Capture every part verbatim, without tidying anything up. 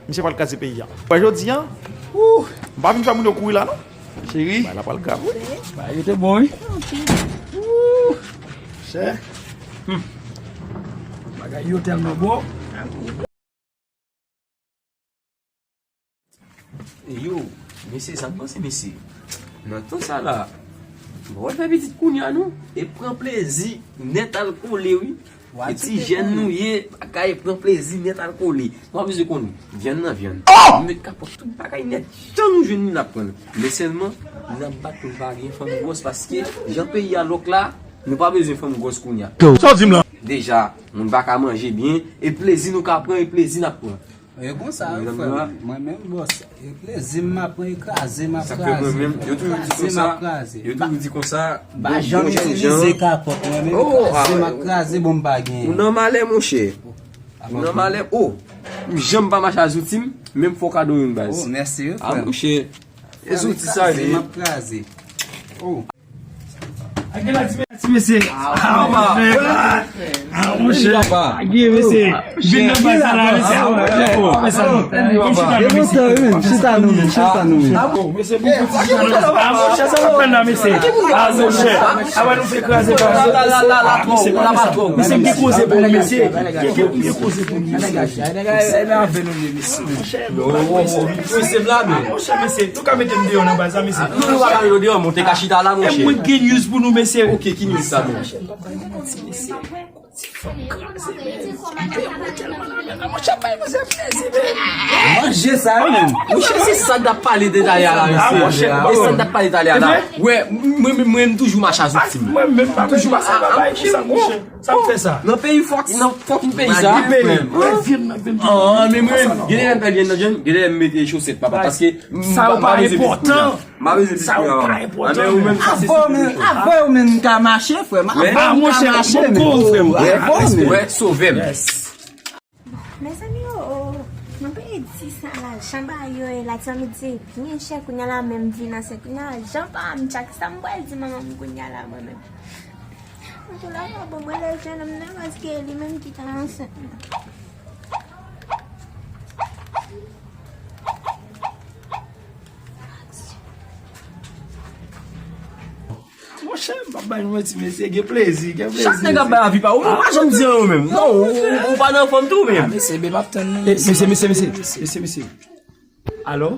Misye pral kraze peyi a. Wè jodi a, ouh, m pa vin fè moun yo kouri la non. Cheri, bagay la pral grav wi. Bagay yo te bon wi. Ouh, chè. Hmm. Bagay yo tèlman bon. Yo, mesye, sa m panse, mesye. Nan tan sa la, nou wè fè pitit kounye a non. E pran plezi nèt al kole wi. E ti jèn nou ye, bagay pran plezi nèt al kole. Nou pa bezwen konn vyann nan vyann. Nou met kapòt tout bagay nèt. Jan nou jwenn li n ap pran l. Men sèlman, n ap bat pou n pa gen fanm gwòs paske jan peyi a lòk la, nou pa bezwen fanm gwòs kounye a. Sa w di m la? Deja, moun pa ka manje byen, e plezi nou ka pran, e plezi n ap pran. E konsa yo fè m. Mwen menm, bòs, e plezi m ap pran, e kraze m ap kraze. Sa k fè mwen menm, yo toujou di konsa, yo toujou di konsa, ba janm itilize kapòt, mwen menm, kraze m ap kraze, bon m pa genyen. Ou nan malè, monchè. Ou nan malè, oh, m janm pa mache a zouti m, menm fò kado youn baz. Oh, mèsi wi, frè m. A, monchè, e zouti sa ye. M ap kraze. Oh. Ti mesye. Ah, monchè. Agi mesye. Vin nan baz la, mesye. Mesye, bon, chita non, mesye. Chita non, men, chita non, men. Mesye, bon, ah, monchè, sa va fè la, mesye. Ah, monchè. Ah, wè, nou fè kraze pa. Mesye, pa sa. Mesye, m gen koze pou nou, mesye. M gen koze pou nou, mesye. Sèmen avè nou, mesye. Monchè, mesye, nou ka mete m deyò nan baz la, mesye. Nou, nou pa ka mete w deyò, men w te ka chita la, monchè. E mwen gen news pou nou, mesye. Ok, ki news sa, men? Monchè, m pa bay manti, mesye. Ti fanm kraze, men. Monchè, bay manzè plezi, men. Manje sa yo menm. Monchè, se sa k t ap pale de talè a la, mesye. E sa k t ap pale talè a la. Wè, mwen, mwen, mwen, m toujou mache a zouti m. Mwen menm pa toujou mache a bay konsa, monchè. Sa m fè sa. Nan peyi fòk, nan fòkin peyi sa. Nan peyi. Mwen vin, mwen vin. Ah, men mwen, gen lè m pèdi nan jèn, gen lè m mete chosèt papa, paske sa yo pa enpòtan. M pa bezwen plis kounye a. Sa yo pa enpòtan. Avè w menm, avè w menm m ka mache, frè m. Avè w m ka mache, men. Wè, sove m. Mezanmi, oh, oh, mwen pa di sa la, jan bagay yo ye la, ti manmi di byen chè, kounye a la menm vin ansent, kounye a la jan pa m tchak, sa m pral di manman m kounye a la mwen menm. Mwen tou la pa bon, mwen lè jwenn nonm nan, paske li menm ki ta ansent. Monchè, m p ap bay nou manti, mesye, gen plezi, gen plezi. Chak nèg ap bay avi pa ou, ou pa janm di anyen ou menm. Non, ou, ou, ou pa nan fòm tou ou menm. Ah, mesye, ben, m ap tann nou, mesye, mesye, mesye, mesye, mesye. Alo?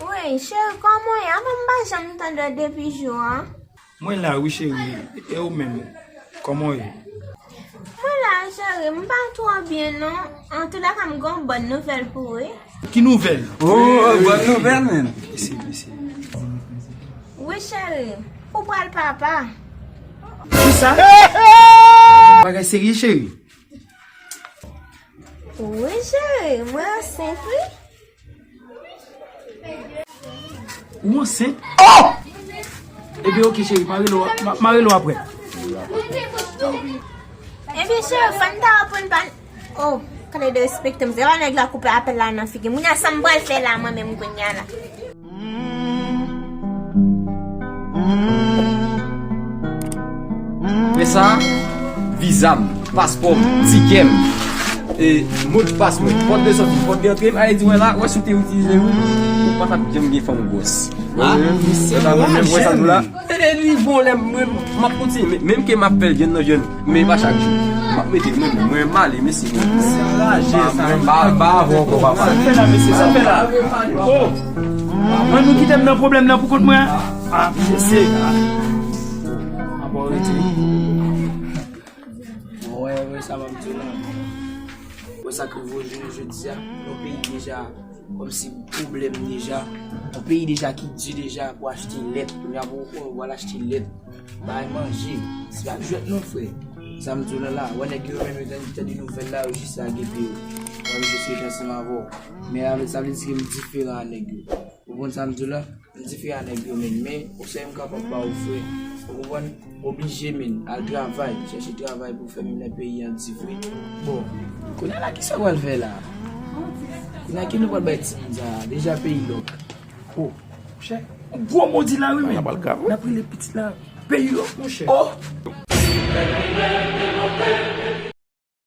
Wi, cheri, kòman w ye? Avan m pa janm tande w depi jou an. Mwen la wi cheri, e ou menm? Kòman w ye? Mwen la cheri, m pa twò byen non. Antoulèka m gen yon bòn nouvèl pou ou wi. Ki nouvèl? Oh, bòn nouvèl menm. Mèsi, mèsi. Wi cheri, ou pral papa. Kisa? Bagay serye cheri. Wi cheri, mwen ansent wi. Ou ansent? Oh! Ebyen, oke, cheri, m a rele w, m a, m a rele w apre. Ebyen, cheri, fò n ta aprann pa. Oh, kale derespekte m. Se pa nèg la koupe apèl la nan figi m. Kounye a, sa m pral fè la, mwen menm, kounye a la. Men sa, viza m, paspò m, tikè m, e modpas mwen, pòt de sòti, pòt de antre m, ale di mwen la, wè si w te itilize yo, ou pa t ap janm gen fanm gwòs. Ah, misye, mwen menm, wè sa nou la. E li bon lè mwen, m ap kontinye, men, menm ke m ap fè l jèn nan jèn, men pa chak jou. M ap mete mwen, mwen, mwen m ale, mesye, mwen. Mwen pa, pa avè w ankò, papa. Sa fè la, mesye, sa fè la. Oh! Mwen, nou kite m nan pwoblèm nan pou kont mwen. Ah, mesye. Ah, bon, rete. Bon, wè, wè, sa m ap di w la. Wè sa k rive w jounen jodi a, yon peyi deja, kòmsi pwoblèm deja, yon peyi deja ki di deja pou achte lèt, kounye a pou w al achte lèt, bay manje, se pa jwèt non, frè. Sa m di w la la, wè nèg yo menm yo tande, tande nouvèl la, yo jis lage pye yo. Wè, misye se ansanm avè w. Men avè sa vle di ke m diferan a nèg yo. Ou konprann sa m di w la? M diferan a nèg yo, men, men, konsèy m kapab ba w, frè. Ou konprann? Oblije, men, al travay, chèche travay pou fè menm lè peyi an di frè. Bon, kounye a la, kisa w pral fè la? Kounye a, ki nou pral bay timoun sa a? Deja peyi lòk. Oh, chè, gwo modi la, wi, men. N ap rele pitit la peyi lòk, monchè. Oh!